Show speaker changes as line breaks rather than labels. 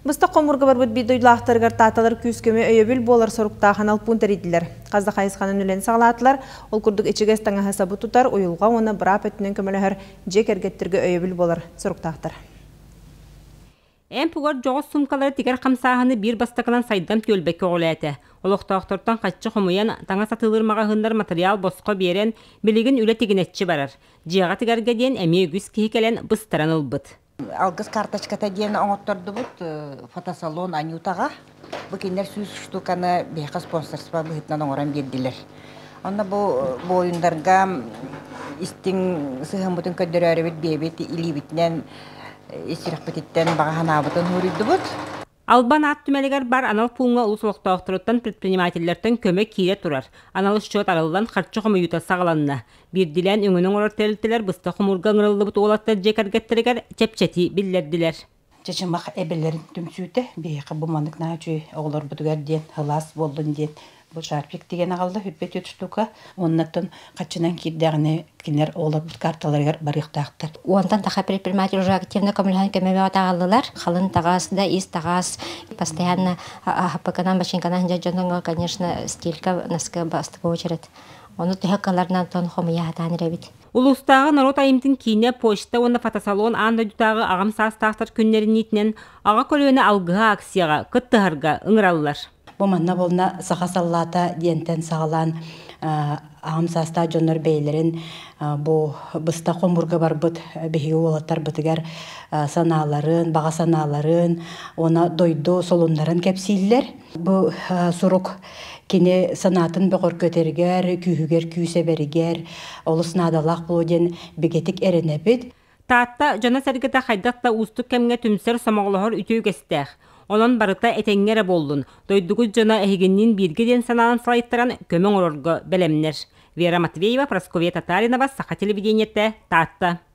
Быстах хомуурга барбыт биир дойдулаахтарыгар таатталар күүс-көмө, өйөбүл буолар соруктаах анал пуун тэрийдилэр. Хас да хайысханан үлэни саҕалаатылар. Ол курдук ичигэс таҥаһы сабы тутар, уйулҕа уонна быраап өттүнэн көмөлөһөр дьиэ кэргэттэргэ өйөбүл буолар соруктаахтар.
Эмп угар дьоҕус суумкалары тигэр хамсааһыны биир бастакынан Сайдам түөлбэ көҕүлээтэ. Олохтоохтортон харчы хомуйан, таҥас атыылыыр маҕаһыыннар матырыйаал босхо биэрэн, билигин үлэ тигинэччи барар. Дьиэҕэ тигэргэ диэн эмиэ үгүс киһи кэлэн быстаран ылбыт.
Алгыс карточката диэн оҥоттордубут фотосалон Анютаҕа. Бу кинилэр 100 штуканы биһиэхэ спонсорство быһыытынан оҥорон биэрдилэр. Онно бу буойундарга истиҥ сыһыаммытын көрдөрөөрүбүт биэбит илиибитинэн ис сүрэхпититтэн баҕа санаабытын уһуруйдубут.
Албан аат түмэлигэр бар анал пууҥҥа улуус олохтоохторуттан, предпринимателлэртэн көмө киирэ турар. Анал счет арыллан, харчы хомуйуута саҕаланна. Биирдиилээн өҥөнү оҥорор тэрилтэлэр быстах хомуурга ыҥырыллыбыт уолаттар дьиэ кэргэттэригэр чэпчэтии биллэрдилэр.
Чычымах эбэлэрин түмсүүтэ биһиэхэ бу маннык наһаа үчүгэй оҕолорбутугар диэн сылаас буоллун диэн бу шарфик тигэн аҕалла 24 штука уоннаттан харчынан киирдэҕинэ кинилэр оҕолорбут карталарыгар барыахтаахтар.
Уонтан таха предприниматель уже активно көмөлөһөн көмөбө таҕаллылар. Халын таҕас да ис таҕас постоянно хаппыканан бачинканан дьонуҥа, конечно, стелька носка бастакы очередь. Ону төһө каларынан тон хомуйа хатаан эрэбит.
Улуустааҕы норуот айымньытын киинэ, почта уонна фотосалон аан дойдутааҕы аҕам саастаахтар күннэрин Аҕа көлүөнэ алгыһа акцияҕа кыттыһарга ыҥыраллар.
Бу манна буолна саха саллаата диэнтэн саҕалаан аҕам саастаах дьоннор бэйэлэрин бу быстах хомуурга барбыт биһиги уолаттарбытыгар санааларын, баҕа санааларын, уонна дойду солуннарын кэпсииллэр. Бу сурук кини санаатын бөҕөргөтөрүгэр, күүһүгэр күүс эбэригэр олус наадалаах буолуо диэн бигэтик эрэнэбит.
Таатта дьоно-сэргэтэ хайдах да уустук кэмҥэ түмсэр, сомоҕолоһор үтүө үгэстээх. Онон барыта этэҥҥэ эрэ буоллун, дойдугут дьоно эһигинниин бииргэ диэн санаанан салайтаран көмө оҥорорго бэлэмнэр. Вера Матвеева, Прасковья Татаринова, Саха телевидениетэ, Таатта.